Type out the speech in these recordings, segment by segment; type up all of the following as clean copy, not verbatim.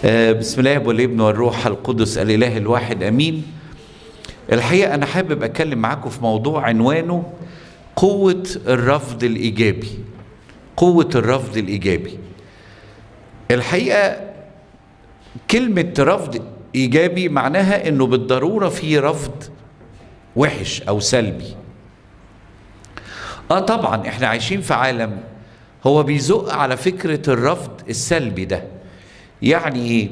بسم الله والابن والروح القدس الاله الواحد امين. الحقيقة انا حابب اتكلم معاكم في موضوع عنوانه قوة الرفض الايجابي. قوة الرفض الايجابي. الحقيقة كلمة رفض ايجابي معناها انه بالضرورة في رفض وحش او سلبي. طبعا احنا عايشين في عالم هو بيزق على فكرة الرفض السلبي ده. يعني ايه؟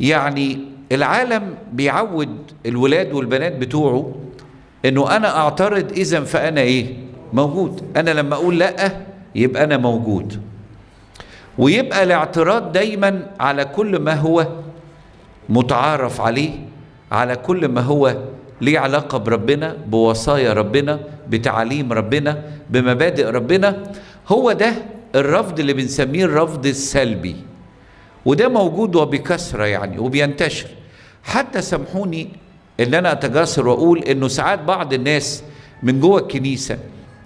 يعني العالم بيعود الولاد والبنات بتوعه انه انا اعترض اذا فانا ايه؟ موجود. انا لما اقول لا يبقى انا موجود. ويبقى الاعتراض دايما على كل ما هو متعارف عليه، على كل ما هو ليه علاقة بربنا، بوصايا ربنا، بتعاليم ربنا، بمبادئ ربنا. هو ده الرفض اللي بنسميه الرفض السلبي، وده موجود وبكثرة يعني وبينتشر. حتى سامحوني ان انا اتجاسر واقول انه ساعات بعض الناس من جوه الكنيسة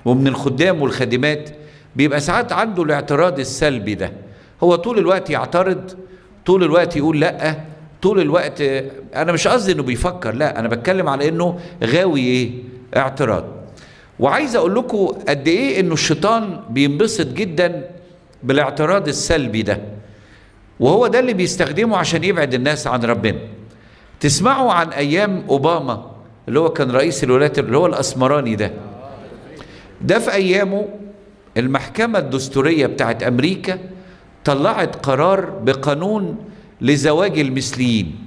ومن الخدام والخادمات بيبقى ساعات عنده الاعتراض السلبي ده. هو طول الوقت يعترض، طول الوقت يقول لا، طول الوقت. انا مش قصدي انه بيفكر، لا، انا بتكلم على انه غاوي ايه؟ اعتراض. وعايز اقول لكم قد ايه انه الشيطان بينبسط جدا بالاعتراض السلبي ده، وهو ده اللي بيستخدمه عشان يبعد الناس عن ربنا. تسمعوا عن ايام اوباما اللي هو كان رئيس الولايات، اللي هو الاسمراني ده، ده في ايامه المحكمة الدستورية بتاعت امريكا طلعت قرار بقانون لزواج المثليين.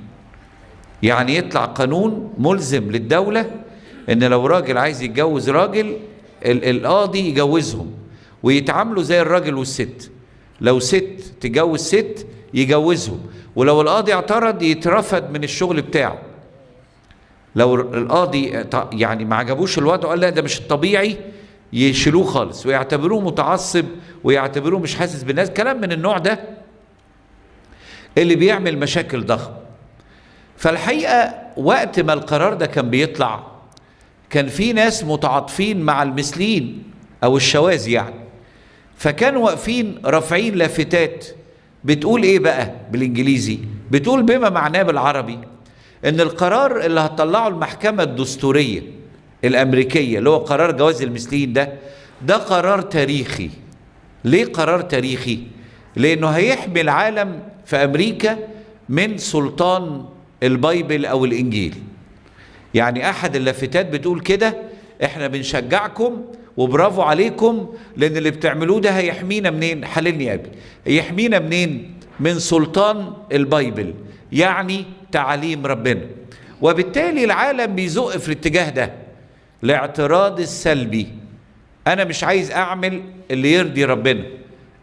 يعني يطلع قانون ملزم للدولة ان لو راجل عايز يتجوز راجل القاضي يجوزهم ويتعاملوا زي الراجل والست. لو ست تجوز ست يجوزهم، ولو القاضي اعترض يترفد من الشغل بتاعه. لو القاضي يعني ما عجبوش الوضع وقال لا ده مش الطبيعي، يشيلوه خالص ويعتبروه متعصب ويعتبروه مش حاسس بالناس. كلام من النوع ده اللي بيعمل مشاكل ضخمة. فالحقيقة وقت ما القرار ده كان بيطلع كان في ناس متعاطفين مع المثليين او الشواذ يعني، فكانوا واقفين رافعين لافتات بتقول ايه بقى بالانجليزي؟ بتقول بما معناه بالعربي ان القرار اللي هتطلعه المحكمة الدستورية الامريكية اللي هو قرار جواز المثليين ده قرار تاريخي. ليه قرار تاريخي؟ لانه هيحمي العالم في امريكا من سلطان ال Bible او الانجيل. يعني احد اللافتات بتقول كده، احنا بنشجعكم وبرافو عليكم لان اللي بتعملوه ده هيحمينا منين؟ حللني يا ابي. هيحمينا منين؟ من سلطان ال Bible، يعني تعاليم ربنا. وبالتالي العالم بيزق في الاتجاه ده، الاعتراض السلبي. انا مش عايز اعمل اللي يرضي ربنا،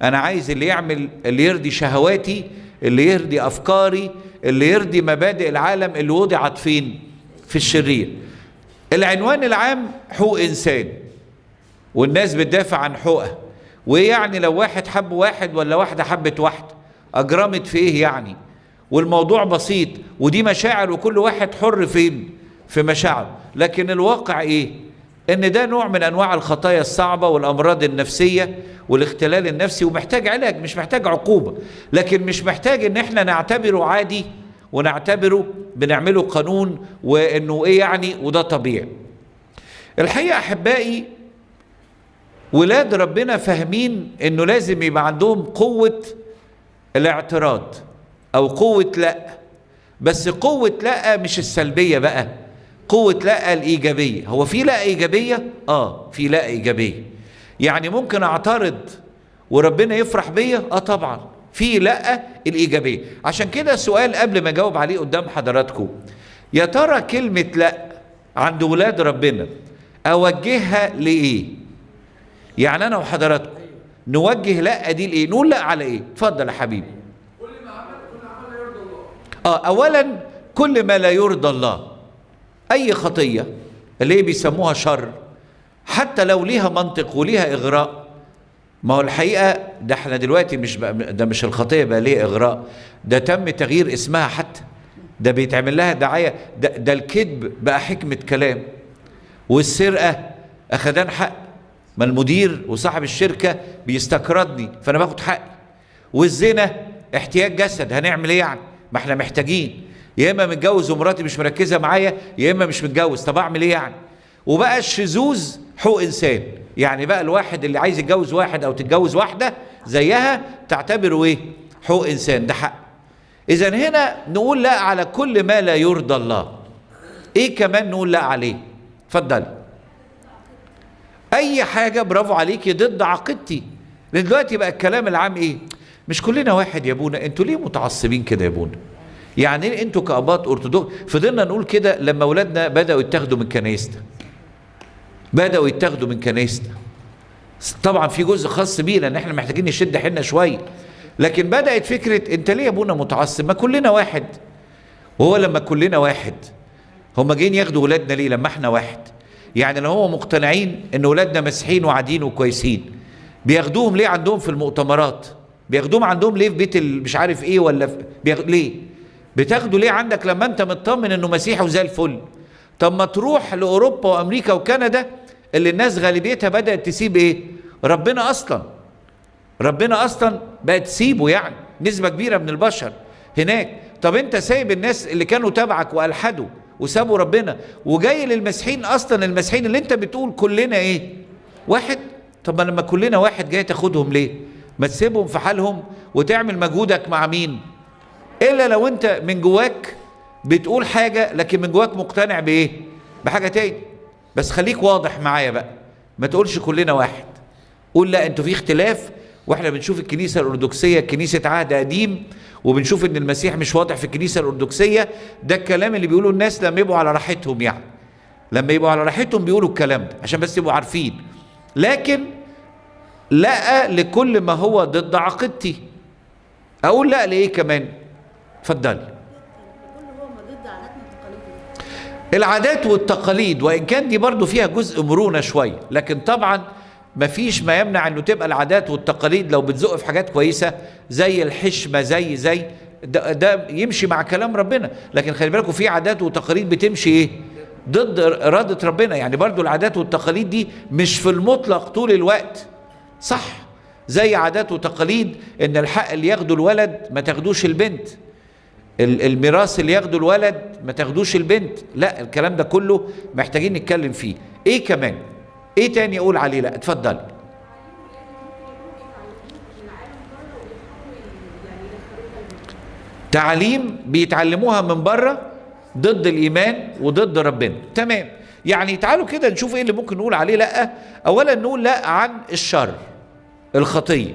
انا عايز اللي يعمل اللي يرضي شهواتي، اللي يرضي افكاري، اللي يرضي مبادئ العالم اللي وضعت فين؟ في الشرير. العنوان العام حقوق انسان، والناس بتدافع عن حقوقها. ويعني لو واحد حب واحد ولا واحدة حبت واحدة اجرمت في ايه يعني؟ والموضوع بسيط، ودي مشاعر وكل واحد حر فين؟ في مشاعره. لكن الواقع ايه؟ ان ده نوع من انواع الخطايا الصعبة والامراض النفسية والاختلال النفسي، ومحتاج علاج، مش محتاج عقوبه. لكن مش محتاج ان احنا نعتبره عادي ونعتبره بنعمله قانون وانه ايه يعني وده طبيعي. الحقيقة احبائي ولاد ربنا فاهمين انه لازم يبقى عندهم قوة الاعتراض او قوة لا. بس قوة لا مش السلبية بقى، قوة لا الايجابية. هو في لا ايجابية؟ في لا ايجابية. يعني ممكن اعترض وربنا يفرح بيا؟ طبعا في لا الايجابية. عشان كده سؤال قبل ما اجاوب عليه قدام حضراتكم، يا ترى كلمة لا عند ولاد ربنا اوجهها لايه؟ يعني انا وحضراتكم نوجه لا دي لايه؟ نقول لا على ايه؟ اتفضل يا حبيبي. كل ما عمل، كل عمل لا يرضي الله. اولا كل ما لا يرضى الله، اي خطيه اللي هي بيسموها شر، حتى لو ليها منطق وليها اغراء. ما هو الحقيقة ده احنا دلوقتي مش ده مش الخطية بقى ليه اغراء، ده تم تغيير اسمها حتى، ده بيتعمل لها دعاية. ده الكذب بقى حكمه كلام، والسرقة اخدان حق، ما المدير وصاحب الشركة بيستكردني فانا باخد حقي، والزنا احتياج جسد، هنعمل ايه يعني؟ ما احنا محتاجين. يا اما متجوز ومراتي مش مركزه معايا، يا اما مش متجوز، طب اعمل ايه يعني؟ وبقى الشذوذ حقوق انسان، يعني بقى الواحد اللي عايز يتجوز واحد او تتجوز واحدة زيها تعتبره ايه؟ حقوق انسان، ده حق. اذا هنا نقول لا على كل ما لا يرضى الله. ايه كمان نقول لا عليه؟ اتفضلي. اي حاجة، برافو عليكي، ضد عقيدتي. لان دلوقتي بقى الكلام العام ايه؟ مش كلنا واحد يا ابونا، انتوا ليه متعصبين كده يا ابونا؟ يعني ايه انتوا كاباط ارثوذكس؟ فضلنا نقول كده لما اولادنا بداوا يتاخدوا من كنايسنا. بداوا يتاخدوا من كنايسنا. طبعا في جزء خاص بينا ان احنا محتاجين نشد حيلنا شوية، لكن بدات فكرة انت ليه يا ابونا متعصب؟ ما كلنا واحد. وهو لما كلنا واحد هما جايين ياخدوا ولادنا ليه لما احنا واحد؟ يعني لو هم مقتنعين ان ولادنا مسيحيين وعادين وكويسين، بياخدوهم ليه عندهم في المؤتمرات؟ بياخدوهم عندهم ليه في بيت مش عارف ايه ولا ليه؟ بتاخده ليه عندك لما انت مطمن انه مسيحي وزي الفل؟ طب ما تروح لاوروبا وامريكا وكندا اللي الناس غالبيتها بدات تسيب ايه؟ ربنا اصلا. ربنا اصلا بقت تسيبه، يعني نسبه كبيرة من البشر هناك. طب انت سايب الناس اللي كانوا تبعك والحدوا وسابوا ربنا وجاي للمسيحيين اصلا، المسيحيين اللي انت بتقول كلنا ايه؟ واحد. طب ما لما كلنا واحد جاي تاخدهم ليه؟ ما تسيبهم في حالهم وتعمل مجهودك مع مين؟ الا لو انت من جواك بتقول حاجة لكن من جواك مقتنع بايه؟ بحاجة تاني. بس خليك واضح معايا بقى، ما تقولش كلنا واحد، قول لا انتوا في اختلاف، واحنا بنشوف الكنيسة الارثوذكسيه كنيسة عهد قديم، وبنشوف ان المسيح مش واضح في الكنيسة الارثوذكسيه. ده الكلام اللي بيقوله الناس لما يبقوا على راحتهم، يعني لما يبقوا على راحتهم بيقولوا الكلام ده عشان بس يبقوا عارفين. لكن لا لكل ما هو ضد عقيدتي. اقول لا لايه كمان؟ اتفضلي. العادات والتقاليد، وان كان دي برضو فيها جزء مرونة شوية، لكن طبعا مفيش ما يمنع انه تبقى العادات والتقاليد لو بتزق في حاجات كويسة زي الحشمة زي ده يمشي مع كلام ربنا. لكن خلي بالكم في عادات وتقاليد بتمشي ايه؟ ضد اراده ربنا. يعني برضو العادات والتقاليد دي مش في المطلق طول الوقت صح، زي عادات وتقاليد ان الحق اللي ياخده الولد ما تاخدوش البنت، الميراث اللي ياخده الولد ما تاخدوش البنت. لا، الكلام ده كله محتاجين نتكلم فيه. ايه كمان؟ ايه تاني اقول عليه لا؟ اتفضل. تعليم بيتعلموها من بره ضد الايمان وضد ربنا. تمام. يعني تعالوا كده نشوف ايه اللي ممكن نقول عليه لا. اولا نقول لا عن الشر، الخطية،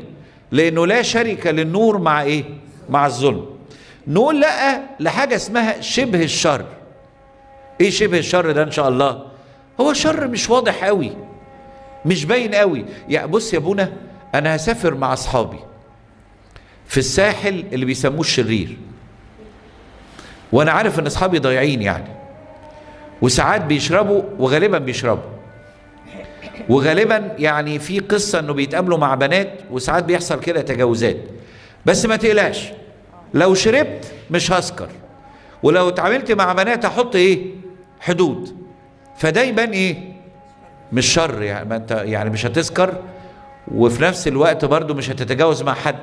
لانه لا شركة للنور مع ايه؟ مع الظلم. نقول لا لحاجة اسمها شبه الشر. ايه شبه الشر ده ان شاء الله؟ هو شر مش واضح قوي، مش باين قوي. يعني بص يا ابونا، انا هسافر مع اصحابي في الساحل اللي بيسموه الشرير، وانا عارف ان اصحابي ضايعين يعني، وساعات بيشربوا، وغالبا بيشربوا، وغالبا يعني في قصة انه بيتقابلوا مع بنات، وساعات بيحصل كده تجاوزات. بس ما تقلقش، لو شربت مش هسكر، ولو اتعاملت مع بنات هحط ايه؟ حدود. فده يبان ايه؟ مش شر يعني، ما انت يعني مش هتسكر وفي نفس الوقت برضو مش هتتجاوز مع حد.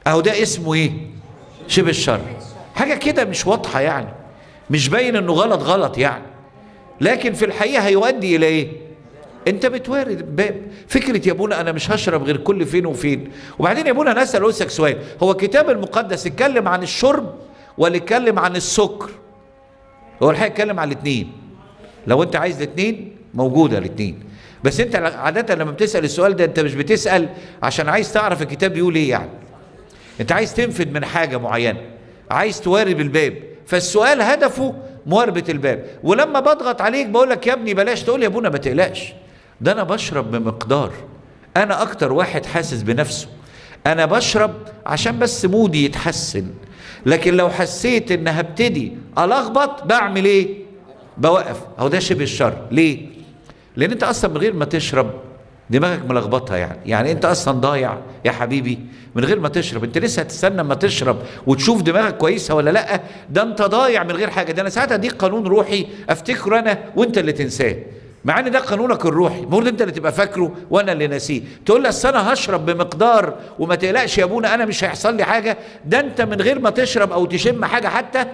اهو ده اسمه ايه؟ شبه الشر. حاجة كده مش واضحة يعني، مش باين انه غلط غلط يعني، لكن في الحقيقة هيؤدي الى ايه؟ انت بتوارد باب فكرة يا ابونا انا مش هشرب غير كل فين وفين. وبعدين يا ابونا انا اسال اسك سؤال، هو الكتاب المقدس اتكلم عن الشرب ولا اتكلم عن السكر؟ هو الحقيقة اتكلم عن الاثنين. لو انت عايز الاثنين موجودة الاثنين، بس انت عادة لما بتسال السؤال ده انت مش بتسال عشان عايز تعرف الكتاب بيقول ايه، يعني انت عايز تنفد من حاجة معينة، عايز توارب الباب، فالسؤال هدفه مواربه الباب. ولما بضغط عليك بقول لك يا ابني بلاش، تقول يا ابونا ما تقلقش، ده انا بشرب بمقدار، انا اكتر واحد حاسس بنفسه، انا بشرب عشان بس مودي يتحسن، لكن لو حسيت ان هبتدي الخبط بعمل ايه؟ بوقف. اهو ده شبه الشر. ليه؟ لان انت اصلا من غير ما تشرب دماغك ملخبطها، يعني انت اصلا ضايع يا حبيبي من غير ما تشرب، انت لسه هتستنى اما تشرب وتشوف دماغك كويسة ولا لا؟ ده انت ضايع من غير حاجة. ده انا ساعتها اديك قانون روحي افتكره انا وانت اللي تنساه. مع ان ده قانونك الروحي، المفروض انت اللي تبقى فاكره وانا اللي ناسيه. تقول لي اصل انا هشرب بمقدار وما تقلقش يا ابونا انا مش هيحصل لي حاجة. ده انت من غير ما تشرب او تشم حاجة حتى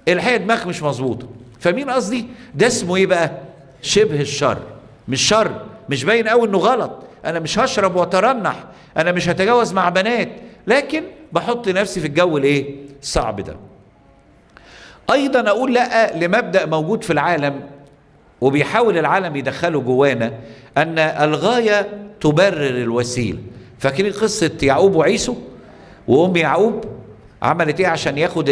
الحقيقة دماغك مش مظبوطة. فمين قصدي؟ ده اسمه ايه بقى؟ شبه الشر. مش شر، مش باين قوي انه غلط، انا مش هشرب واترنح، انا مش هتجاوز مع بنات، لكن بحط نفسي في الجو الايه؟ الصعب ده. ايضا اقول لا لمبدأ موجود في العالم وبيحاول العالم يدخله جوانا، ان الغاية تبرر الوسيلة. فاكرين قصة يعقوب وعيسو؟ وام يعقوب عملت ايه عشان ياخد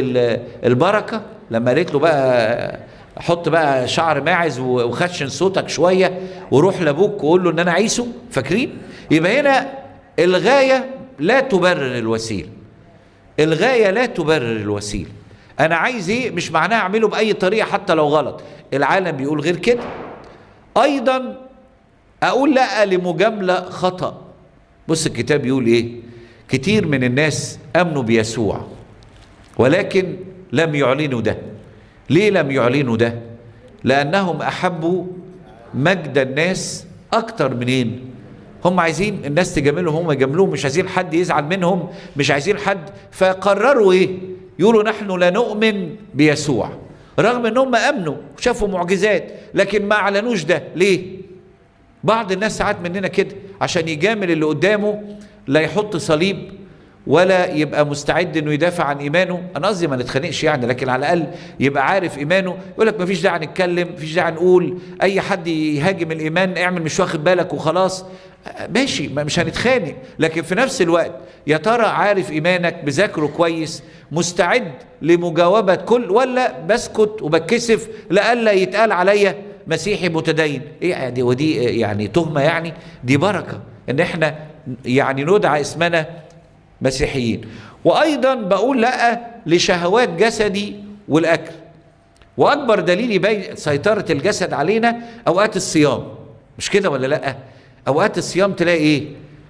البركة؟ لما قالت له بقى حط بقى شعر ماعز وخشن صوتك شوية وروح لابوك وقول له ان انا عيسو. فاكرين؟ يبقى هنا الغاية لا تبرر الوسيلة. الغاية لا تبرر الوسيلة. انا عايز ايه مش معناه اعمله باي طريقه حتى لو غلط. العالم بيقول غير كده. ايضا اقول لا لمجامله خطا. بص الكتاب بيقول ايه؟ كتير من الناس امنوا بيسوع ولكن لم يعلنوا ده. ليه لم يعلنوا ده؟ لانهم احبوا مجد الناس اكتر منين؟ هم عايزين الناس تجاملهم، هم يجاملوهم، مش عايزين حد يزعل منهم، مش عايزين حد. فقرروا ايه؟ يقولوا نحن لا نؤمن بيسوع، رغم انهم امنوا وشافوا معجزات لكن ما اعلنوش ده. ليه؟ بعض الناس ساعات مننا كده عشان يجامل اللي قدامه لا يحط صليب ولا يبقى مستعد انه يدافع عن ايمانه. انا قصدي ما نتخانقش يعني، لكن على الاقل يبقى عارف ايمانه. يقول لك مفيش داعي نتكلم، مفيش داعي نقول، اي حد يهاجم الايمان اعمل مش واخد بالك وخلاص، ماشي مش هنتخانق. لكن في نفس الوقت يا ترى عارف ايمانك، بذاكرة كويس، مستعد لمجاوبة كل، ولا بسكت وبتكسف لألا يتقال عليا مسيحي متدين؟ ايه يعني؟ ودي يعني تهمة، يعني دي بركة ان احنا يعني ندعى اسمنا مسيحيين. وايضا بقول لا لشهوات جسدي والاكل. واكبر دليل يبين سيطرة الجسد علينا اوقات الصيام، مش كده ولا لا؟ اوقات الصيام تلاقي ايه؟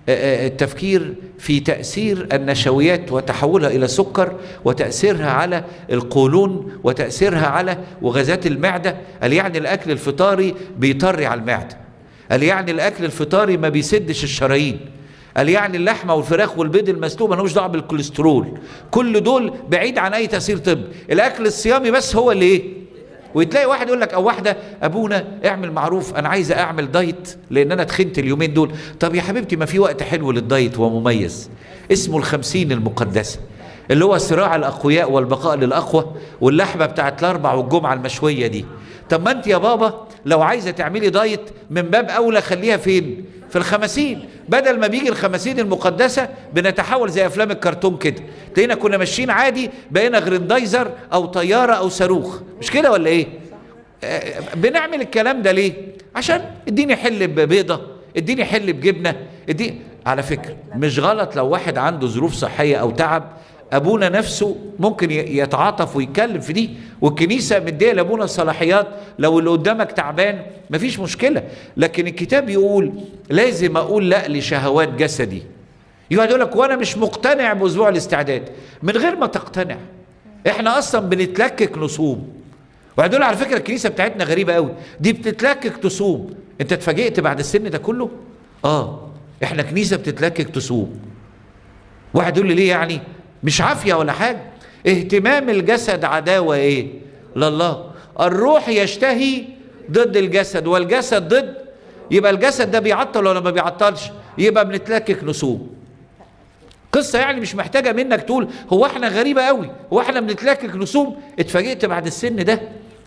التفكير في تأثير النشويات وتحولها الى سكر، وتأثيرها على القولون، وتأثيرها على وغازات المعدة. قال يعني الاكل الفطاري بيطري على المعدة، قال يعني الاكل الفطاري ما بيسدش الشرايين، قال يعني اللحمة والفراخ والبيض المسلوق مالهمش دعوه بالكوليسترول، كل دول بعيد عن اي تاثير طبي. الاكل الصيامي بس هو اللي ايه؟ وتلاقي واحد يقول لك او واحدة، ابونا اعمل معروف انا عايزه اعمل دايت لان انا تخنت اليومين دول. طب يا حبيبتي ما في وقت حلو للدايت ومميز اسمه ال50 المقدسة، اللي هو صراع الاقوياء والبقاء للاقوى، واللحمة بتاعت الاربع والجمعة المشويه دي. طب ما انت يا بابا لو عايزه تعملي دايت من باب اولى خليها فين؟ في ال50. بدل ما بيجي ال50 المقدسة بنتحول زي افلام الكرتون كده، تلاقينا كنا ماشيين عادي بقينا غرندايزر او طيارة او صاروخ، مش كده ولا ايه؟ بنعمل الكلام ده ليه؟ عشان اديني حل ببيضه، اديني حل بجبنه، اديني. على فكرة مش غلط لو واحد عنده ظروف صحية او تعب، ابونا نفسه ممكن يتعاطف ويتكلم في دي، والكنيسة مديه لابونا الصلاحيات لو اللي قدامك تعبان مفيش مشكلة. لكن الكتاب يقول لازم اقول لا لشهوات جسدي. يقعد يقول لك وانا مش مقتنع باسبوع الاستعداد، من غير ما تقتنع احنا اصلا بنتلكك نصوم. وقعد يقول على فكرة الكنيسة بتاعتنا غريبة قوي، دي بتتلكك تصوم. انت اتفاجئت بعد السن ده كله؟ احنا كنيسة بتتلكك تصوم. واحد يقول لي ليه يعني؟ مش عافية ولا حاجة. اهتمام الجسد عداوة ايه؟ لله. الروح يشتهي ضد الجسد والجسد ضد، يبقى الجسد ده بيعطل ولا ما بيعطلش؟ يبقى بنتلكك نصوم. قصة يعني مش محتاجة منك تقول هو احنا غريبة قوي، هو احنا بنتلكك نصوم؟ اتفاجئت بعد السن ده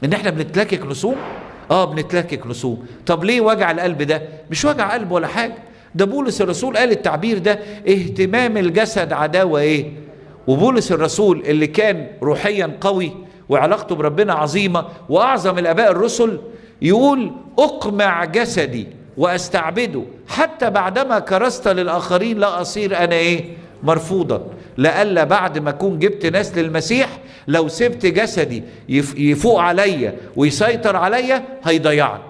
ان احنا بنتلكك نصوم؟ بنتلكك نصوم. طب ليه وجع القلب ده؟ مش وجع قلب ولا حاجة، ده بولس الرسول قال التعبير ده، اهتمام الجسد عداوة ايه؟ وبولس الرسول اللي كان روحيا قوي وعلاقته بربنا عظيمة وأعظم الآباء الرسل، يقول أقمع جسدي وأستعبده حتى بعدما كرست للآخرين لا أصير أنا إيه؟ مرفوضا. لألا بعد ما أكون جبت ناس للمسيح لو سبت جسدي يفوق عليا ويسيطر عليا هيضيعني.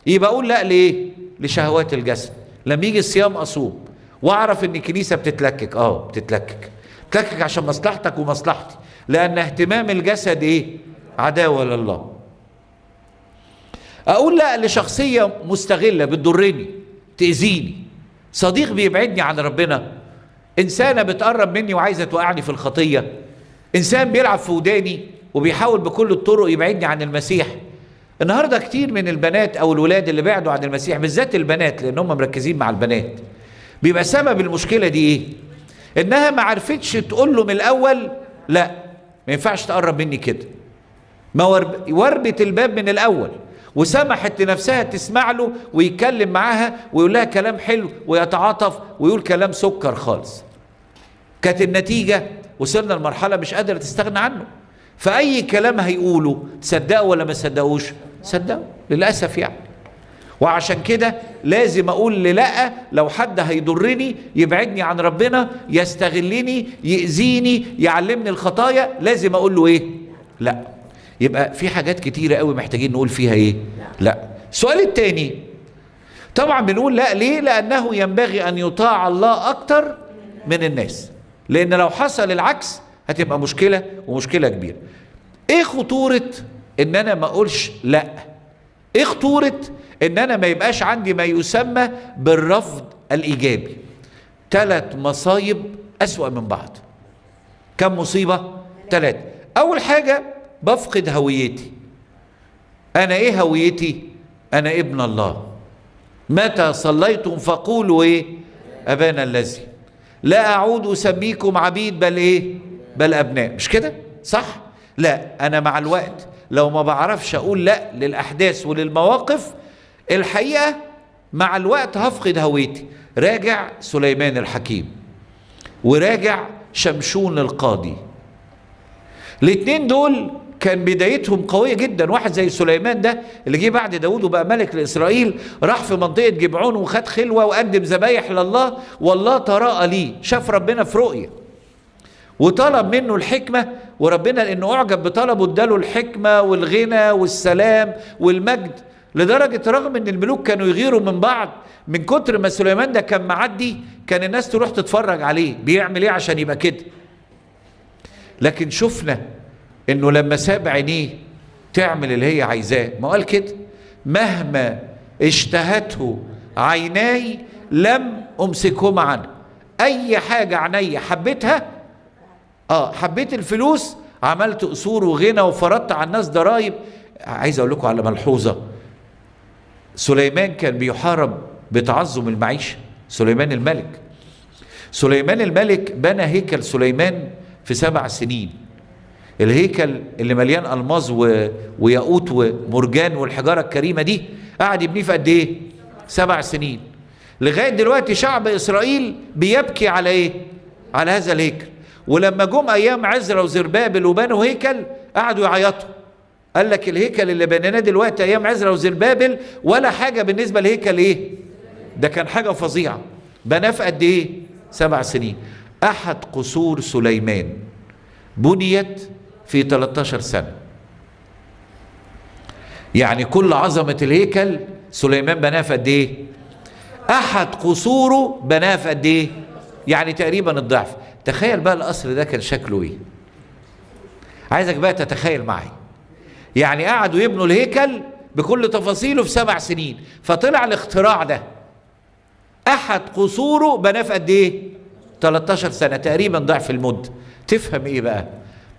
يبقى أقول لا لإيه؟ لشهوات الجسد. لما يجي الصيام أصوم وأعرف إن الكنيسة بتتلكك، بتتلكك، تلكك عشان مصلحتك ومصلحتي، لأن اهتمام الجسد إيه؟ عداوة لله. اقول لا لشخصية مستغله بتضرني، تاذيني، صديق بيبعدني عن ربنا، انسانه بتقرب مني وعايزه توقعني في الخطية، انسان بيلعب في وداني وبيحاول بكل الطرق يبعدني عن المسيح. النهارده كتير من البنات او الولاد اللي بعدوا عن المسيح، بالذات البنات لان هم مركزين مع البنات، بيبقى سبب المشكلة دي ايه؟ انها ما عرفتش تقول له من الاول لا، ما ينفعش تقرب مني كده، ما وربت الباب من الاول وسمحت لنفسها تسمع له ويتكلم معاها ويقول لها كلام حلو ويتعاطف ويقول كلام سكر خالص. كانت النتيجة وصلنا لمرحلة مش قادرة تستغنى عنه، فأي كلام هيقوله صدقه ولا ما صدقوش؟ صدقه للأسف يعني. وعشان كده لازم أقول لأ لو حد هيضرني، يبعدني عن ربنا، يستغلني، يأذيني، يعلمني الخطايا، لازم أقول له إيه؟ لأ. يبقى في حاجات كتيرة قوي محتاجين نقول فيها إيه؟ لأ. السؤال التاني طبعا بنقول لأ ليه؟ لأنه ينبغي أن يطاع الله أكتر من الناس، لأن لو حصل العكس هتبقى مشكلة، ومشكلة كبيرة. إيه خطورة إن أنا ما أقولش لأ؟ إيه خطورة إن أنا ما يبقاش عندي ما يسمى بالرفض الإيجابي؟ 3 مصايب أسوأ من بعض. كم مصيبة؟ 3. أول حاجة بفقد هويتي. أنا إيه هويتي؟ أنا ابن الله. متى صليتم فقولوا إيه؟ أبانا الذي. لا أعود أسميكم عبيد بل إيه؟ بل أبناء. مش كده؟ صح؟ لا، أنا مع الوقت لو ما بعرفش أقول لا للأحداث وللمواقف الحقيقة مع الوقت هفقد هويتي. راجع سليمان الحكيم وراجع شمشون القاضي، الاتنين دول كان بدايتهم قوية جدا. واحد زي سليمان ده اللي جه بعد داود وبقى ملك لإسرائيل، راح في منطقة جبعون وخد خلوة وقدم ذبايح لله، والله تراءى ليه، شاف ربنا في رؤية وطلب منه الحكمة، وربنا لأنه أعجب بطلبه اداله الحكمة والغنى والسلام والمجد، لدرجة رغم ان الملوك كانوا يغيروا من بعض من كتر ما سليمان ده كان معدي، كان الناس تروح تتفرج عليه بيعمل ايه عشان يبقى كده. لكن شفنا انه لما ساب عينيه تعمل اللي هي عايزاه، ما قال كده: مهما اشتهته عيناي لم امسكهما عنه. اي حاجة عيني حبيتها، حبيت الفلوس، عملت قصور وغنى وفرضت على الناس ضرايب. عايز اقول لكم على ملحوظة، سليمان كان بيحارب بتعظم المعيشة. سليمان الملك، سليمان الملك بنى هيكل سليمان في 7 سنين. الهيكل اللي مليان ألماظ وياقوت ومرجان والحجارة الكريمة دي، قعد يبنيه في قد ايه؟ 7 سنين. لغاية دلوقتي شعب إسرائيل بيبكي على ايه؟ على هذا الهيكل. ولما جم أيام عزرا وزربابل وبنوا هيكل قعدوا يعيطوا، قال لك الهيكل اللي بنيناه دلوقتي أيام عزرا وزربابل ولا حاجة بالنسبة لهيكل ايه؟ ده كان حاجة فظيعة. بناه في قد ايه؟ 7 سنين. أحد قصور سليمان بنيت في 13 سنة. يعني كل عظمة الهيكل سليمان بناه في قد ايه؟ أحد قصوره بناه في قد ايه؟ يعني تقريبا الضعف. تخيل بقى القصر ده كان شكله ايه؟ عايزك بقى تتخيل معي. يعني قعدوا يبنوا الهيكل بكل تفاصيله في 7 سنين، فطلع الاختراع ده. أحد قصوره بناه في قد ايه؟ 13 سنة، تقريبا ضعف المدة. تفهم ايه بقى؟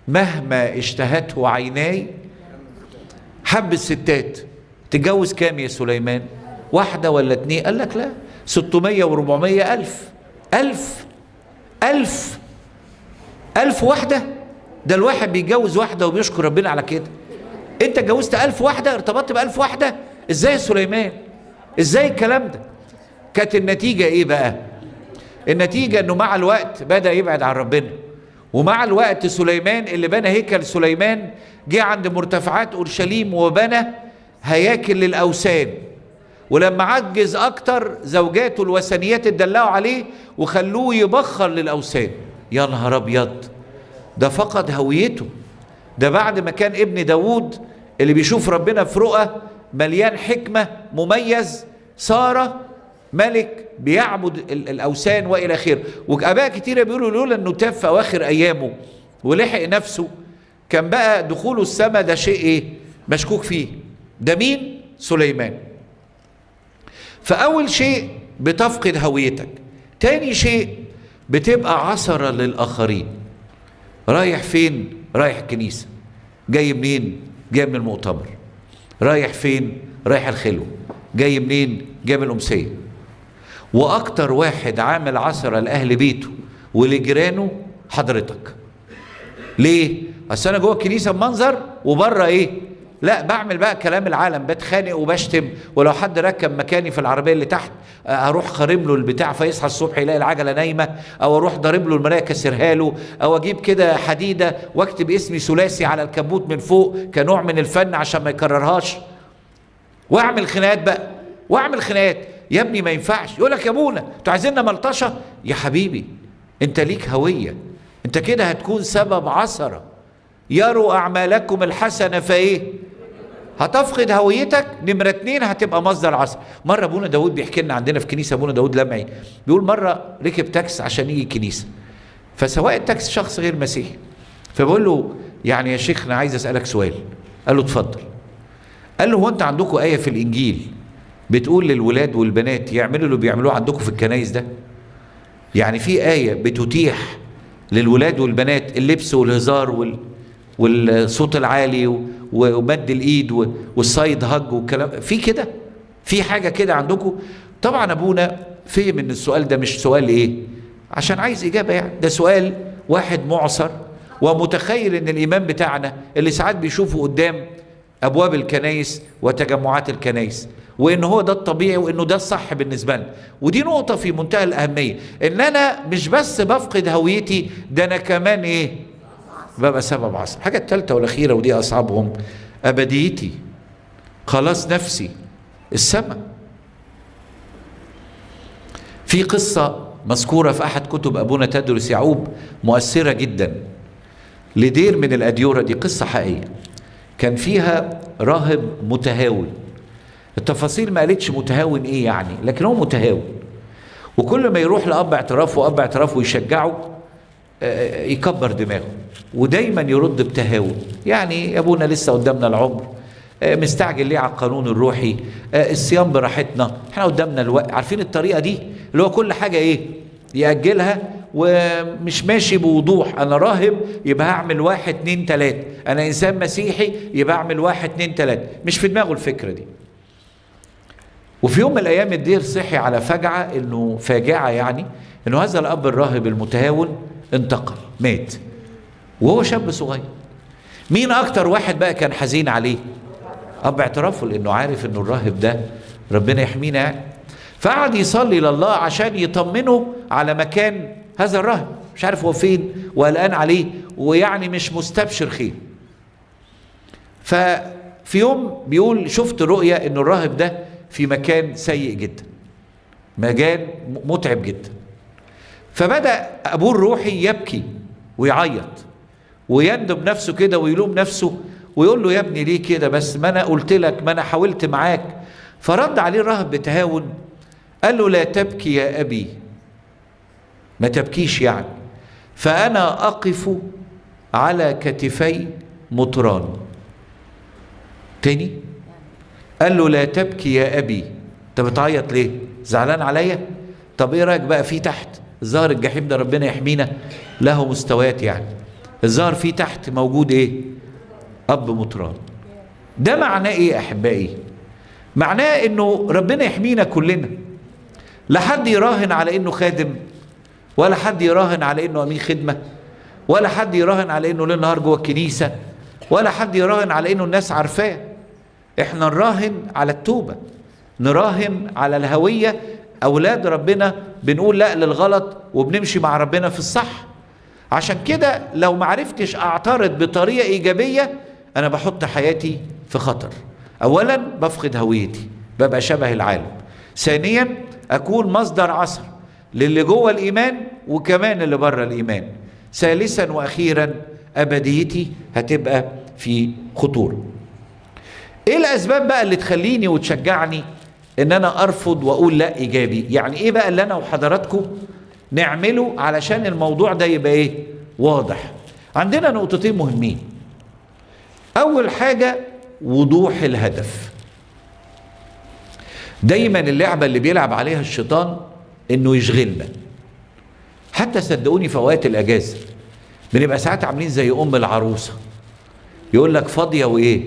مهما اشتهته عيناي. حب الستات، تتجوز كام يا سليمان؟ 1 ولا 2؟ قال لك لا، 600 و400 ألف. ألف ألف ألف واحدة؟ ده الواحد بيتجوز واحدة وبيشكر ربنا على كده. انت اتجوزت 1000 واحدة، ارتبطت ب1000 واحدة؟ ازاي يا سليمان؟ ازاي الكلام ده؟ كانت النتيجة ايه بقى؟ النتيجة انه مع الوقت بدأ يبعد عن ربنا. ومع الوقت سليمان اللي بنى هيكل سليمان جه عند مرتفعات اورشليم وبنى هياكل للاوثان. ولما عجز اكتر زوجاته الوثنيات اتدلعوا عليه وخلوه يبخر للاوثان. يا نهار ابيض، ده فقد هويته. ده بعد ما كان ابن داوود اللي بيشوف ربنا في رؤى مليان حكمة مميز، صار ملك بيعبد الأوثان وإلى آخره. وآباء كتيرة بيقولوا لولا إنه تاب في أواخر أيامه ولحق نفسه كان بقى دخوله السماء ده شيء إيه؟ مشكوك فيه. ده مين؟ سليمان. فأول شيء بتفقد هويتك، تاني شيء بتبقى عثرة للآخرين. رايح فين؟ رايح الكنيسة. جاي منين؟ جاي من المؤتمر. رايح فين؟ رايح الخلوة. جاي منين؟ جاي من الأمسية. وأكتر واحد عامل عثرة لأهل بيته ولجيرانه حضرتك. ليه؟ أصل أنا جوه الكنيسة بمنظر وبره إيه؟ لا، بعمل بقى كلام العالم، بتخانق وبشتم، ولو حد ركب مكاني في العربية اللي تحت اروح خارم له البتاع فيصحى الصبح يلاقي العجلة نايمة، او اروح ضارب له المراية كسرها له، او اجيب كده حديده واكتب اسمي ثلاثي على الكبوت من فوق كنوع من الفن عشان ما يكررهاش، واعمل خناقات بقى، واعمل خناقات. يا ابني ما ينفعش. يقول لك يا ابونا انتوا عايزيننا ملطشه. يا حبيبي انت ليك هوية، انت كده هتكون سبب عثره. يروا اعمالكم الحسنة فايه؟ هتفقد هويتك. نمرة 2 هتبقى مصدر عصر. مرة ابونا داود بيحكي لنا عندنا في كنيسة، ابونا داود لمعي بيقول مرة ركب تاكس عشان يجي الكنيسة، فسواق التاكس شخص غير مسيحي، فبقول له يعني يا شيخ انا عايز اسألك سؤال. قال له اتفضل. قال له هو انت عندكم آية في الإنجيل بتقول للولاد والبنات يعملوا اللي بيعملوه عندكم في الكنايس ده؟ يعني في آية بتتيح للولاد والبنات اللبس والهزار والصوت العالي ومد الايد وال side hug والكلام في كده؟ في حاجة كده عندكم؟ طبعا ابونا فهم ان السؤال ده مش سؤال ايه عشان عايز اجابه، يعني ده سؤال واحد معصر ومتخيل ان الايمان بتاعنا اللي ساعات بيشوفه قدام ابواب الكنايس وتجمعات الكنايس، وان هو ده الطبيعي وانه ده الصح بالنسبة لنا. ودي نقطة في منتهى الاهمية، ان انا مش بس بفقد هويتي، ده انا كمان ايه؟ ببقى سبب عصر. الحاجة الثالثة والأخيرة ودي أصعبهم، أبديتي، خلاص نفسي، السماء. في قصة مذكورة في أحد كتب أبونا تدرس يعقوب مؤثرة جدا لدير من الأديورة، دي قصة حقيقية، كان فيها راهب متهاون. التفاصيل ما قالتش متهاون إيه يعني، لكن هو متهاون، وكل ما يروح لأب اعترافه وأب اعترافه يشجعه يكبر دماغه، ودايما يرد بتهاون، يعني يا ابونا لسه قدامنا العمر، مستعجل ليه على القانون الروحي، الصيام براحتنا، احنا قدامنا الوقت. عارفين الطريقة دي اللي هو كل حاجة ايه يأجلها ومش ماشي بوضوح. انا راهب يبقى هعمل 1 2 3، انا انسان مسيحي يبقى اعمل 1 2 3، مش في دماغه الفكرة دي. وفي يوم من الايام الدير صحي على فجعه، انه فاجعة يعني، انه هذا الاب الراهب المتهاون انتقل، مات وهو شاب صغير. مين اكتر واحد بقى كان حزين عليه؟ اب اعترافه، لانه عارف انه الراهب ده ربنا يحمينا يعني. فقعد يصلي لله عشان يطمنه على مكان هذا الراهب، مش عارف هو فين وقلقان عليه، ويعني مش مستبشر خير. ففي يوم بيقول شفت رؤية انه الراهب ده في مكان سيء جدا، مكان متعب جدا. فبدأ أبوه الروحي يبكي ويعيط ويندب نفسه كده ويلوم نفسه ويقول له يا ابني ليه كده بس، ما أنا قلت لك، ما أنا حاولت معاك. فرد عليه الراهب بتهاون قال له لا تبكي يا أبي، ما تبكيش يعني، فأنا أقف على كتفي مطران. تاني قال له لا تبكي يا أبي، أنت بتعيط ليه؟ زعلان عليا؟ طب إيه رأيك بقى في تحت الظاهر الجحيم ده ربنا يحمينا له مستويات يعني، الظاهر في تحت موجود إيه؟ أب مطران. ده معناه إيه أحبائي؟ معناه إنه ربنا يحمينا كلنا، لا حد يراهن على إنه خادم، ولا حد يراهن على إنه أمين خدمة، ولا حد يراهن على إنه ليل نهار جوه الكنيسة، ولا حد يراهن على إنه الناس عارفاه. إحنا نراهن على التوبة، نراهن على الهوية، أولاد ربنا بنقول لا للغلط وبنمشي مع ربنا في الصح. عشان كده لو معرفتش أعترض بطريقة إيجابية أنا بحط حياتي في خطر. أولا بفقد هويتي، ببقى شبه العالم. ثانيا أكون مصدر عصر للي جوه الإيمان وكمان اللي بره الإيمان. ثالثا وأخيرا أبديتي هتبقى في خطورة. إيه الأسباب بقى اللي تخليني وتشجعني إن أنا أرفض وأقول لا إيجابي؟ يعني إيه بقى اللي أنا وحضراتكم نعمله علشان الموضوع ده يبقى إيه؟ واضح. عندنا نقطتين مهمين. أول حاجة وضوح الهدف. دايما اللعبة اللي بيلعب عليها الشيطان انه يشغلنا. حتى صدقوني في اوقات الاجازة بنبقى ساعات عاملين زي ام العروسة، يقول لك فاضية وايه؟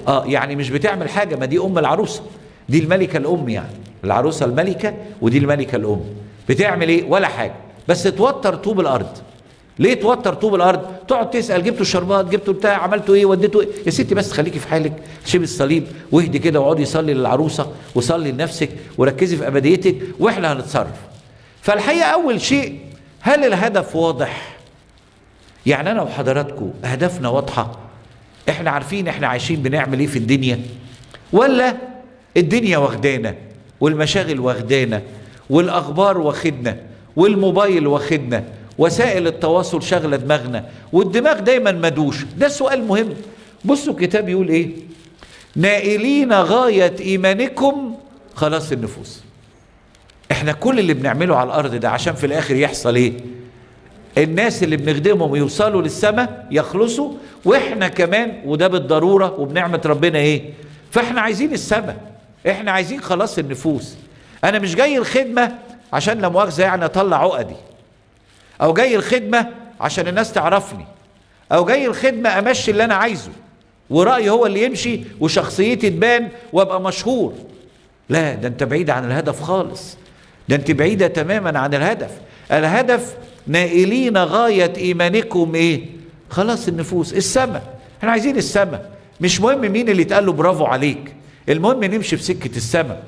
يعني مش بتعمل حاجة. ما دي ام العروسة، دي الملكة الام، يعني العروسة الملكة ودي الملكة الام. بتعمل ايه؟ ولا حاجة، بس توتر طوب الارض. ليه توتر طوب الارض؟ تقعد تسال جبتوا الشربات، جبتوا بتاع، عملتوا ايه، وديتوا ايه؟ يا ستي بس خليكي في حالك، شيبي الصليب واهدي كده، واقعدي صلي للعروسه وصلي لنفسك وركزي في ابديتك واحنا هنتصرف. فالحقيقة اول شيء، هل الهدف واضح؟ يعني انا وحضراتكم اهدافنا واضحة؟ احنا عارفين احنا عايشين بنعمل ايه في الدنيا؟ ولا الدنيا واخدانا والمشاغل واخدانا والاخبار واخدنا والموبايل واخدنا، وسائل التواصل شغلة دماغنا، والدماغ دايما مدوش؟ ده سؤال مهم. بصوا الكتاب يقول ايه؟ نائلين غاية ايمانكم خلاص النفوس. احنا كل اللي بنعمله على الارض ده عشان في الاخر يحصل ايه؟ الناس اللي بنخدمهم يوصلوا للسماء، يخلصوا، واحنا كمان، وده بالضرورة وبنعمة ربنا ايه؟ فاحنا عايزين السماء، احنا عايزين خلاص النفوس. انا مش جاي الخدمة عشان لا مؤاخذة يعني اطلع عقدي، او جاي الخدمة عشان الناس تعرفني، او جاي الخدمة امشي اللي انا عايزه ورأيي هو اللي يمشي وشخصيتي تبان وابقى مشهور. لا، ده انت بعيد عن الهدف خالص، ده انت بعيدة تماما عن الهدف. الهدف نائلين غاية ايمانكم ايه؟ خلاص النفوس، السماء. احنا عايزين السماء، مش مهم مين اللي اتقال له برافو عليك، المهم نمشي في سكة السماء.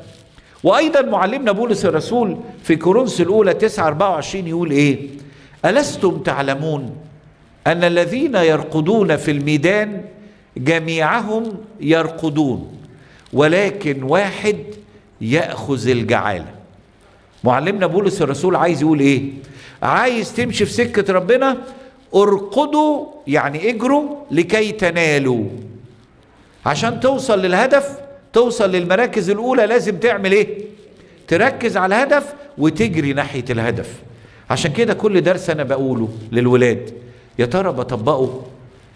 وايضا معلمنا بولس الرسول في كورنثوس الاولى 9:24 يقول ايه؟ ألستم تعلمون أن الذين يرقدون في الميدان جميعهم يرقدون ولكن واحد يأخذ الجعالة. معلمنا بولس الرسول عايز يقول ايه؟ عايز تمشي في سكة ربنا، ارقدوا يعني اجروا لكي تنالوا. عشان توصل للهدف، توصل للمراكز الأولى، لازم تعمل ايه؟ تركز على الهدف وتجري ناحية الهدف. عشان كده كل درس أنا بقوله للولاد، يا ترى بطبقه؟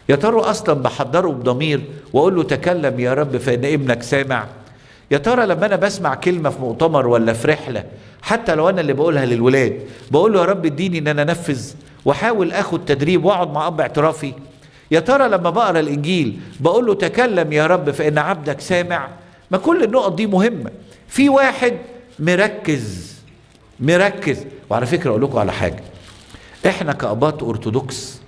يا ترى أصلا بحضره بضمير وأقول له تكلم يا رب فإن ابنك سامع؟ يا ترى لما أنا بسمع كلمة في مؤتمر ولا في رحلة، حتى لو أنا اللي بقولها للولاد، بقول له يا رب اديني إن أنا أنفذ وأحاول أخد تدريب وأقعد مع أب اعترافي؟ يا ترى لما بقرأ الإنجيل بقول له تكلم يا رب فإن عبدك سامع؟ ما كل النقط دي مهمة. في واحد مركز مركز. وعلى فكرة أقول لكم على حاجة، إحنا كأباط أرثوذكس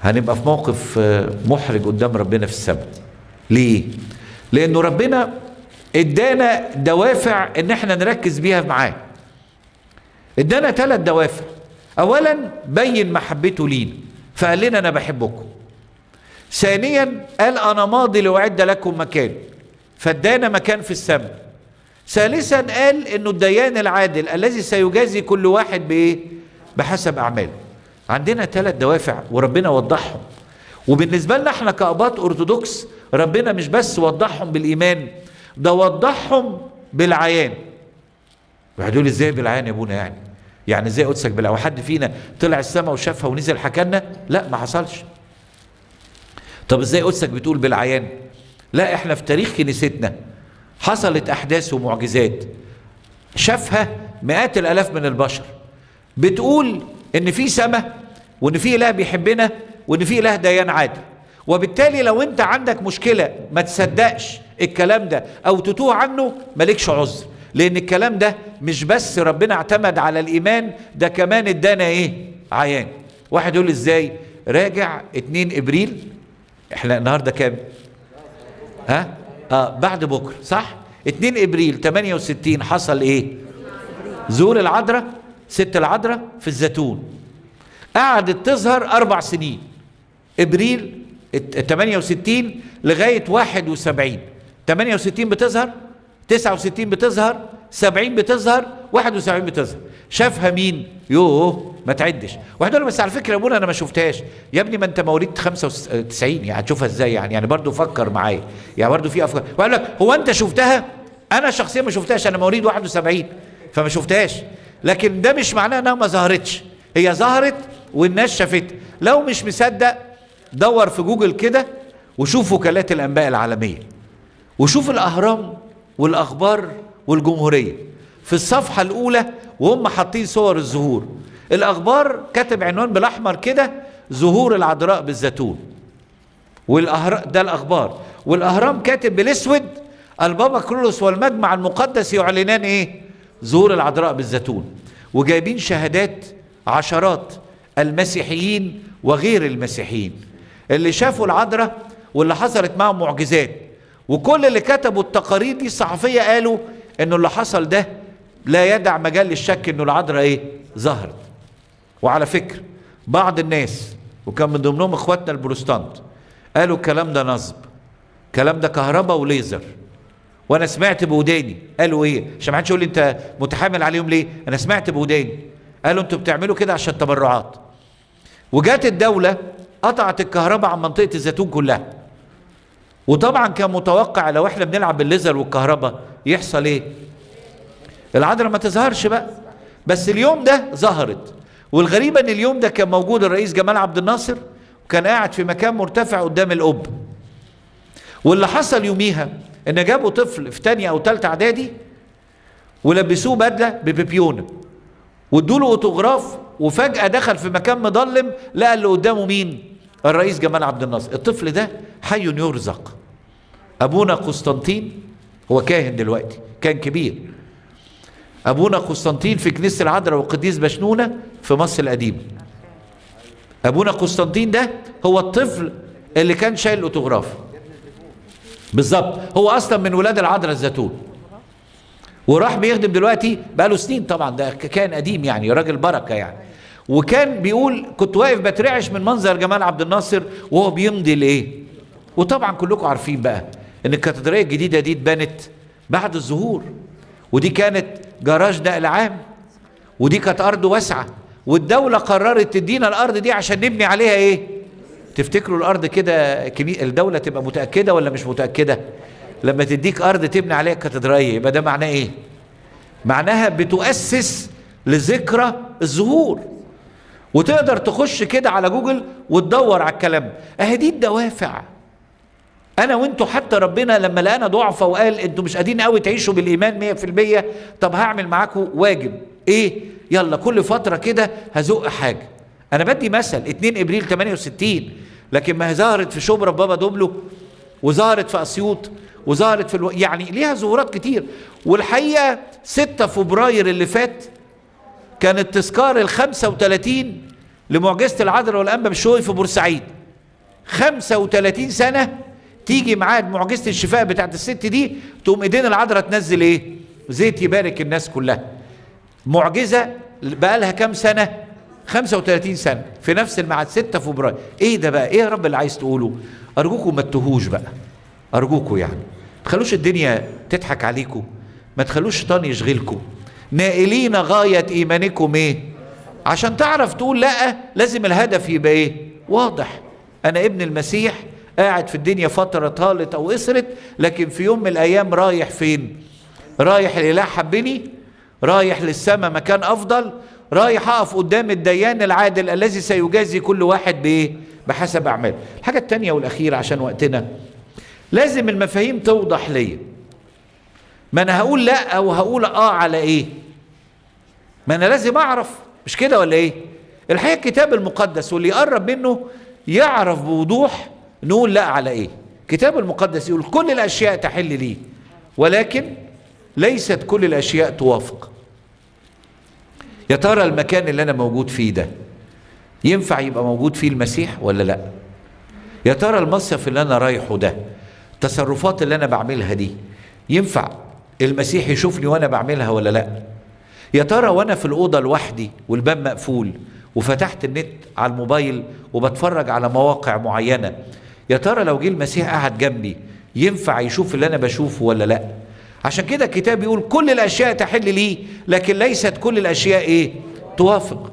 هنبقى في موقف محرج قدام ربنا في السبت. ليه؟ لأنه ربنا ادانا دوافع إن إحنا نركز بيها معاه. ادانا 3 دوافع. أولا بين محبته لينا فقال لنا أنا بحبكم. ثانيا قال أنا ماضي لأعد لكم مكان، فادانا مكان في السماء. ثالثا قال انه الديان العادل الذي سيجازي كل واحد بايه؟ بحسب اعماله. عندنا 3 دوافع وربنا وضحهم. وبالنسبة لنا احنا كاباط ارثوذكس، ربنا مش بس وضحهم بالايمان، ده وضحهم بالعيان. واحد يقول ازاي بالعيان يا ابونا؟ يعني ازاي قدسك بالعيان؟ وحد فينا طلع السماء وشافها ونزل حكى لنا؟ لا، ما حصلش. طب ازاي قدسك بتقول بالعيان؟ لا، احنا في تاريخ كنيستنا حصلت أحداث ومعجزات شافها مئات الآلاف من البشر، بتقول إن في سماء وإن في إله بيحبنا وإن في إله ديان عادل. وبالتالي لو أنت عندك مشكلة ما تصدقش الكلام ده أو تتوه عنه، مالكش عذر، لأن الكلام ده مش بس ربنا اعتمد على الإيمان، ده كمان ادانا إيه؟ عيان. واحد يقول إزاي؟ راجع 2 إبريل، إحنا النهاردة كام؟ ها؟ بعد بكره صح؟ 2 ابريل 68 حصل ايه؟ زور العذراء، ست العذراء في الزيتون. قعدت تظهر 4 سنين، ابريل 68 لغاية 71. 68 بتظهر، 69 بتظهر، 70 بتظهر، 71 بتظهر. شافها مين؟ يوه ما تعدش. واحد يقول بس على فكرة يا ابونا انا ما شفتهاش. يا ابني ما انت مواليد 95، يعني هتشوفها ازاي؟ يعني برضه فكر معايا، يعني برضه في افكار. وقال لك هو انت شفتها؟ انا شخصيا ما شفتهاش، انا مواليد 71 فما شفتهاش، لكن ده مش معناه انها ما ظهرتش، هي ظهرت والناس شافتها. لو مش مصدق دور في جوجل كده وشوف وكالات الانباء العالمية وشوف الاهرام والاخبار والجمهوريه في الصفحة الاولى، وهم حاطين صور الزهور. الاخبار كاتب عنوان بالاحمر كده: زهور العذراء بالزيتون. والاهرام ده الاخبار، والاهرام كاتب بالاسود: البابا كرولوس والمجمع المقدس يعلنان ايه؟ زهور العذراء بالزيتون. وجايبين شهادات عشرات المسيحيين وغير المسيحيين اللي شافوا العذراء واللي حصلت معهم معجزات، وكل اللي كتبوا التقارير دي الصحفية قالوا انه اللي حصل ده لا يدع مجال للشك انه العذراء ايه؟ ظهرت. وعلى فكرة بعض الناس وكان من ضمنهم اخواتنا البروتستانت قالوا الكلام ده نصب، الكلام ده كهرباء وليزر. وانا سمعت بوداني قالوا ايه، عشان ما حدش يقول لي انت متحامل عليهم ليه، انا سمعت بوداني قالوا انتوا بتعملوا كده عشان التبرعات. وجات الدولة قطعت الكهرباء عن منطقة الزيتون كلها. وطبعا كان متوقع لو احنا بنلعب بالليزر والكهرباء يحصل ايه؟ العذراء ما تظهرش بقى. بس اليوم ده ظهرت. والغريبة ان اليوم ده كان موجود الرئيس جمال عبد الناصر، وكان قاعد في مكان مرتفع قدام القبة. واللي حصل يوميها ان جابوا طفل في تانية او تالتة اعدادي ولبسوه بدلة ببيبيونة وادوا له اوتوغراف، وفجأة دخل في مكان مظلم لقى اللي قدامه مين؟ الرئيس جمال عبد الناصر. الطفل ده حي يرزق. ابونا قسطنطين، هو كاهن دلوقتي، كان كبير. ابونا قسطنطين في كنيسة العذراء والقديس بشنونة في مصر القديمة. ابونا قسطنطين ده هو الطفل اللي كان شايل الاوتوغراف بالظبط، هو اصلا من ولاد العذراء الزيتون، وراح بيخدم دلوقتي بقاله سنين، طبعا ده كان قديم يعني، راجل بركة يعني. وكان بيقول كنت واقف بترعش من منظر جمال عبد الناصر وهو بيمضي لايه. وطبعا كلكم عارفين بقى ان الكاتدرائيه الجديدة دي اتبنت بعد الظهور، ودي كانت جراج نقل عام، ودي كانت ارض واسعة، والدولة قررت تدينا الارض دي عشان نبني عليها ايه؟ تفتكروا الارض كده الدولة تبقى متاكدة ولا مش متاكدة؟ لما تديك ارض تبني عليها كاتدرائيه يبقى ده معناه ايه؟ معناها بتؤسس لذكرى الظهور. وتقدر تخش كده على جوجل وتدور على الكلام. اهي دي الدوافع. انا وانتوا حتى ربنا لما لقانا ضعفة وقال انتوا مش قادرين قوي تعيشوا بالايمان 100%، طب هعمل معاكم واجب ايه؟ يلا كل فترة كده هزق حاجة. انا بدي مثل 2 ابريل 68، لكن ما هي ظهرت في شبرا في بابا دوبلو، وظهرت في اسيوط، وظهرت في يعني ليها ظهورات كتير. والحقيقة 6 فبراير اللي فات كانت تذكار ال35 لمعجزة العذراء والأنبا بشوي في بورسعيد. 35 سنة تيجي ميعاد معجزة الشفاء بتاعت الست دي، تقوم ايدين العذراء تنزل ايه؟ زيت يبارك الناس كلها. معجزة بقالها كام سنة؟ 35 سنة في نفس الميعاد 6 فبراير. ايه ده بقى؟ ايه يا رب اللي عايز تقوله؟ ارجوكم ما تتوهوش بقى، ارجوكم يعني ما تخلوش الدنيا تضحك عليكم، ما تخلوش الشيطان يشغلكم. نائلين غاية ايمانكم ايه؟ عشان تعرف تقول لا لازم الهدف يبقى ايه؟ واضح. انا ابن المسيح قاعد في الدنيا فترة طالت او قصرت، لكن في يوم من الايام رايح فين؟ رايح الاله حبني، رايح للسماء مكان افضل، رايح اقف قدام الديان العادل الذي سيجازي كل واحد بايه؟ بحسب اعماله. الحاجة التانية والاخيرة عشان وقتنا، لازم المفاهيم توضح ليا. ما انا هقول لا وهقول اه على ايه؟ ما انا لازم اعرف، مش كده ولا ايه؟ الحقيقة الكتاب المقدس واللي يقرب منه يعرف بوضوح نقول لا على ايه. الكتاب المقدس يقول كل الاشياء تحل لي، ولكن ليست كل الاشياء توافق. يا ترى المكان اللي انا موجود فيه ده ينفع يبقى موجود فيه المسيح ولا لا؟ يا ترى المصيف اللي انا رايحة ده، التصرفات اللي انا بعملها دي، ينفع المسيح يشوفني وانا بعملها ولا لا؟ يا ترى وانا في الاوضة لوحدي والباب مقفول وفتحت النت على الموبايل وبتفرج على مواقع معينة، يا ترى لو جه المسيح قعد جنبي ينفع يشوف اللي انا بشوفه ولا لا؟ عشان كده الكتاب يقول كل الاشياء تحل لي، لكن ليست كل الاشياء ايه؟ توافق.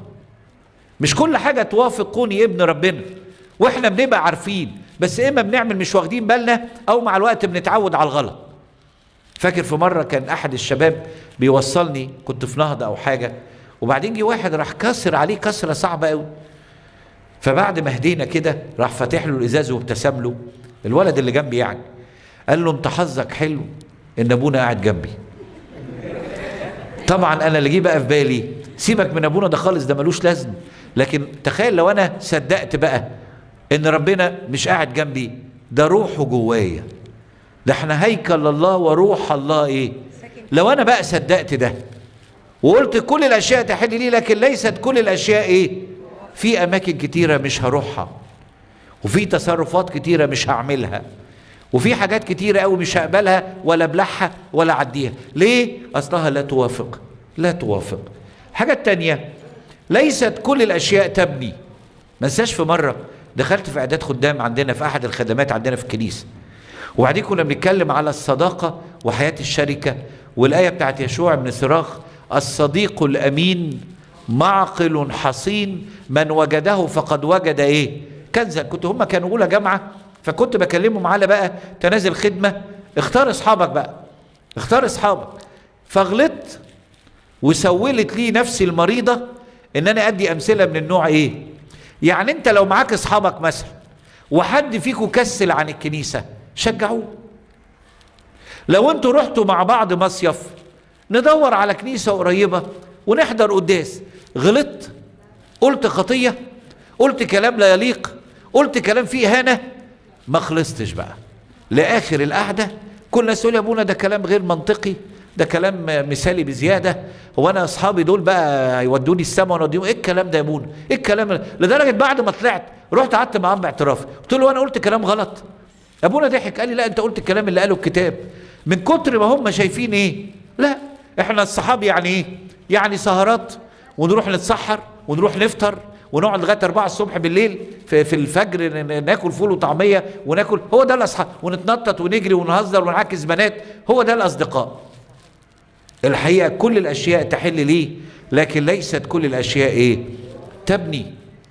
مش كل حاجة توافق كوني ابن ربنا، واحنا بنبقى عارفين، بس اما بنعمل مش واخدين بالنا، او مع الوقت بنتعود على الغلط. فاكر في مرة كان احد الشباب بيوصلني، كنت في نهضة او حاجة، وبعدين جه واحد راح كسر عليه كسره صعبة قوي. فبعد ما هدينا كده راح فاتح له الازاز وابتسم له الولد اللي جنبي يعني، قال له انت حظك حلو ان ابونا قاعد جنبي. طبعا انا اللي جه بقى في بالي سيبك من ابونا ده خالص، ده ملوش لازمه، لكن تخيل لو انا صدقت بقى ان ربنا مش قاعد جنبي، ده روحه جوايا، ده احنا هيكل الله وروح الله ايه. لو انا بقى صدقت ده وقلت كل الاشياء تحل لي لكن ليست كل الاشياء ايه، في اماكن كتيرة مش هروحها، وفي تصرفات كتيرة مش هعملها، وفي حاجات كتيرة قوي مش هقبلها ولا ابلعها ولا اعديها. ليه؟ اصلها لا توافق، لا توافق. الحاجة التانية ليست كل الاشياء تبني. ما انساش في مرة دخلت في اعداد خدام عندنا في احد الخدمات عندنا في الكنيسة، وبعدين كنا بنتكلم على الصداقة وحياه الشركة، والايه بتاعت يشوع بن صراخ: الصديق الامين معقل حصين من وجده فقد وجد ايه؟ كنزا. كنت هم كانوا اولى جامعه، فكنت بكلمهم على بقى تنازل خدمة، اختار اصحابك بقى، اختار اصحابك. فغلطت وسولت لي نفسي المريضة ان انا ادي امثلة من النوع ايه. يعني انت لو معاك اصحابك مثلا وحد فيكم كسل عن الكنيسة شجعوه. لو انتوا رحتوا مع بعض مصيف ندور على كنيسة قريبه ونحضر قداس. غلطت، قلت خطيه، قلت كلام لا يليق، قلت كلام فيه اهانه، ما خلصتش بقى لاخر القعدة. كل الناس تقول يا ابونا ده كلام غير منطقي، ده كلام مثالي بزيادة، هو انا اصحابي دول بقى هيودوني السما وانا اوديهم؟ ايه الكلام ده يا ابونا؟ ايه الكلام؟ لدرجة بعد ما طلعت رحت قعدت معاه باعتراف، قلت له انا قلت كلام غلط؟ ابونا ضحك قال لي لا انت قلت الكلام اللي قاله الكتاب. من كتر ما هم شايفين ايه؟ لا احنا الصحاب يعني ايه؟ يعني سهرات ونروح نتسحر ونروح نفطر ونقعد لغاية 4 الصبح بالليل في الفجر ناكل فول وطعميه وناكل، هو ده الاصحاب، ونتنطط ونجري ونهزر ونعاكس بنات، هو ده الاصدقاء. الحقيقة كل الاشياء تحل ليه لكن ليست كل الاشياء ايه؟ تبني.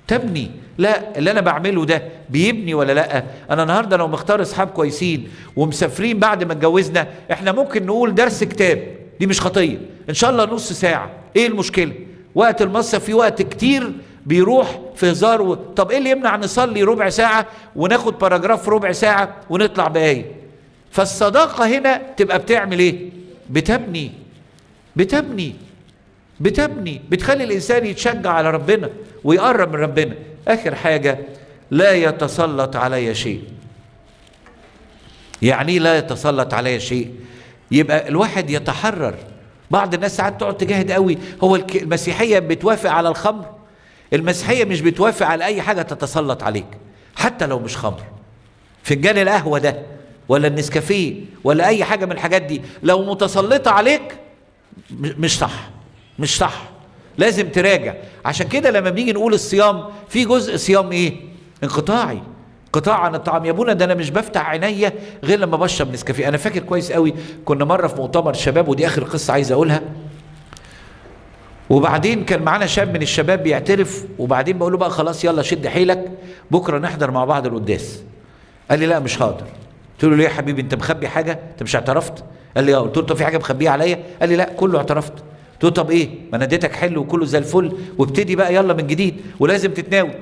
تبني. لا اللي انا بعمله ده بيبني ولا لا؟ انا النهارده لو مختار اصحاب كويسين ومسافرين بعد ما اتجوزنا، احنا ممكن نقول درس كتاب، دي مش خطيه، ان شاء الله نص ساعة، ايه المشكلة؟ وقت المصيف في وقت كتير بيروح في هزار طب ايه اللي يمنع نصلي ربع ساعة وناخد باراجراف ربع ساعة ونطلع بايه؟ فالصداقه هنا تبقى بتعمل ايه؟ بتبني، بتبني، بتبني، بتخلي الانسان يتشجع على ربنا ويقرب من ربنا. اخر حاجة لا يتسلط علي شيء. يعني لا يتسلط علي شيء؟ يبقى الواحد يتحرر. بعض الناس ساعات تقعد تجاهد قوي، هو المسيحية بتوافق على الخمر؟ المسيحية مش بتوافق على اي حاجة تتسلط عليك، حتى لو مش خمر. فنجان القهوة ده ولا النسكافيه ولا اي حاجة من الحاجات دي لو متسلطه عليك مش صح، مش صح، لازم تراجع. عشان كده لما بنيجي نقول الصيام في جزء صيام ايه؟ انقطاعي، قطاع عن الطعام. يا ابونا ده انا مش بفتح عينيا غير لما بشرب نسكافيه. انا فاكر كويس قوي كنا مرة في مؤتمر شباب، ودي اخر قصة عايز اقولها، وبعدين كان معانا شاب من الشباب بيعترف، وبعدين بقول له بقى خلاص يلا شد حيلك بكره نحضر مع بعض القداس. قال لي لا مش هقدر. قلت له ليه يا حبيبي انت مخبي حاجة؟ انت مش اعترفت؟ قال لي اه. قلت له طب في حاجة مخبيها عليا؟ قال لي لا كله اعترفت. قلت له طب ايه؟ ما انا اديتك حل وكله زي الفل، وابتدي بقى يلا من جديد ولازم تتناول.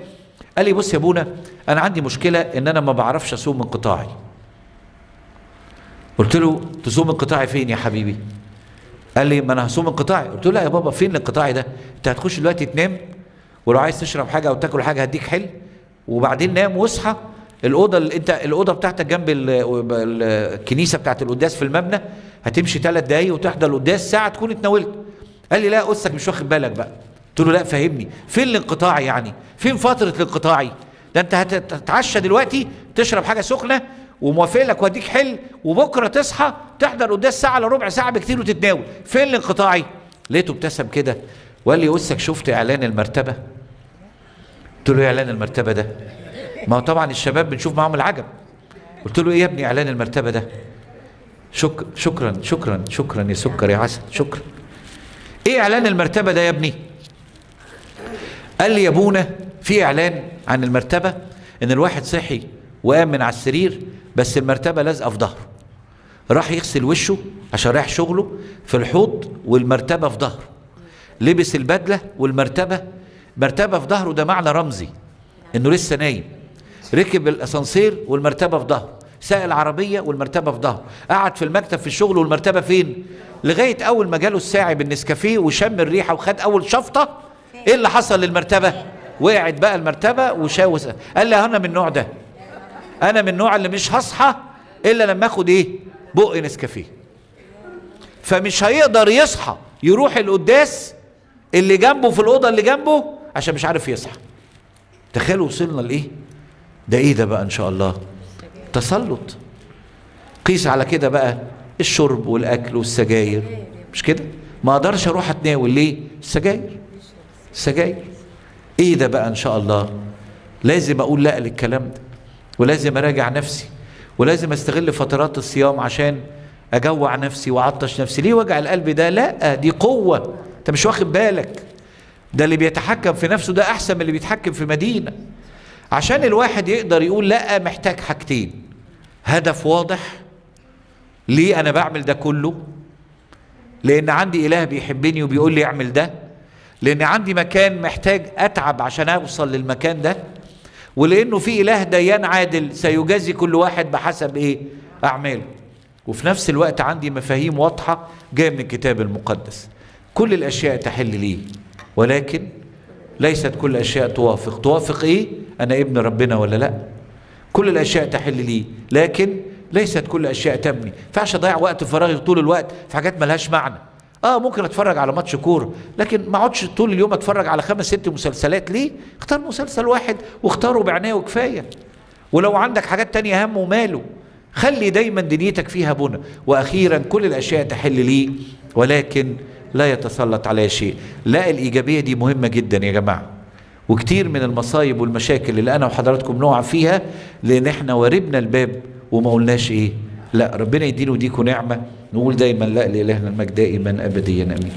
قال لي بص يا ابونا انا عندي مشكلة ان انا ما بعرفش اصوم انقطاعي. قلت له تصوم انقطاعي فين يا حبيبي؟ قال لي ما انا هصوم انقطاعي. قلت له لا يا بابا فين الانقطاعي ده؟ انت هتخش دلوقتي تنام، ولو عايز تشرب حاجة او تاكل حاجة هديك حل، وبعدين نام واصحى. الاوضة اللي انت الاوضة بتاعتك جنب الكنيسة بتاعت القداس في المبنى، هتمشي 3 دقايق وتحضر القداس ساعة تكون اتناولت. قال لي لا قصك مش واخد بالك بقى. قلت له لا فهمني فين الانقطاعي يعني؟ فين فترة الانقطاعي ده؟ انت هتتعشى دلوقتي تشرب حاجة سخنة وموافق لك واديك حل، وبكره تصحى تحضر قداس ساعة الا ربع ساعة بكتير وتتناول، فين الانقطاعي؟ لقيته ابتسم كده وقال لي قصك شفت اعلان المرتبة؟ قلت له ايه اعلان المرتبة ده؟ ما هو طبعا الشباب بنشوف معاهم العجب. قلت له ايه يا ابني اعلان المرتبة ده؟ شكرا شكرا شكرا يا سكر يا عسل شكرا. ايه اعلان المرتبة ده يا ابني؟ قال لي يا ابونا في اعلان عن المرتبة ان الواحد صحي وقام من على السرير بس المرتبة لازقه في ظهره، راح يغسل وشه عشان رايح شغله في الحوض والمرتبة في ظهره، لبس البدلة والمرتبة مرتبه في ظهره، ده معنى رمزي انه لسه نايم، ركب الاسانسير والمرتبة في ظهره، ساق العربية والمرتبة في ظهره، قعد في المكتب في الشغل والمرتبة فين؟ لغاية اول ما جاله الساعي بالنسكافيه وشم الريحة وخد اول شفطه، ايه اللي حصل للمرتبه؟ وقعت بقى المرتبة وشاوس. قال لي انا من النوع ده، انا من النوع اللي مش هصحى الا لما اخد ايه؟ بق نسكافيه. فمش هيقدر يصحى يروح القداس اللي جنبه في الاوضة اللي جنبه عشان مش عارف يصحى. تخيلوا وصلنا لايه؟ ده ايه ده بقى ان شاء الله؟ تسلط. قيس على كده بقى الشرب والاكل والسجاير، مش كده؟ ما اقدرش اروح اتناول، ليه؟ السجاير، السجاير. ايه ده بقى ان شاء الله؟ لازم اقول لا للكلام ده، ولازم اراجع نفسي، ولازم استغل فترات الصيام عشان اجوع نفسي واعطش نفسي. ليه وجع القلب ده؟ لا، دي قوة، انت مش واخد بالك. ده اللي بيتحكم في نفسه ده احسن من اللي بيتحكم في مدينة. عشان الواحد يقدر يقول لا محتاج حاجتين: هدف واضح، ليه انا بعمل ده كله؟ لان عندي اله بيحبني وبيقول لي اعمل ده، لان عندي مكان محتاج اتعب عشان اوصل للمكان ده، ولانه في اله ديان عادل سيجازي كل واحد بحسب ايه؟ اعماله. وفي نفس الوقت عندي مفاهيم واضحة جاية من الكتاب المقدس. كل الاشياء تحل لي، ولكن ليست كل الاشياء توافق. توافق ايه؟ انا ابن ربنا ولا لا؟ كل الاشياء تحل لي، لكن ليست كل الاشياء تبني. فعش اضيع وقت فراغي طول الوقت في حاجات ملهاش معنى. ممكن اتفرج على ماتش كورة، لكن ما اقعدش طول اليوم اتفرج على 5 6 مسلسلات. ليه؟ اختار مسلسل واحد واختاره بعناية وكفاية. ولو عندك حاجات تانية هم وماله، خلي دايما دنيتك فيها بنى. واخيرا كل الاشياء تحل لي، ولكن لا يتسلط على شيء. لا، الايجابية دي مهمة جدا يا جماعة. وكتير من المصايب والمشاكل اللي انا وحضراتكم نقع فيها لان احنا وربنا الباب وما قلناش ايه؟ لا. ربنا يدينا وديكم نعمه نقول دايما لا لإلهنا المجد دائما ابديا امين.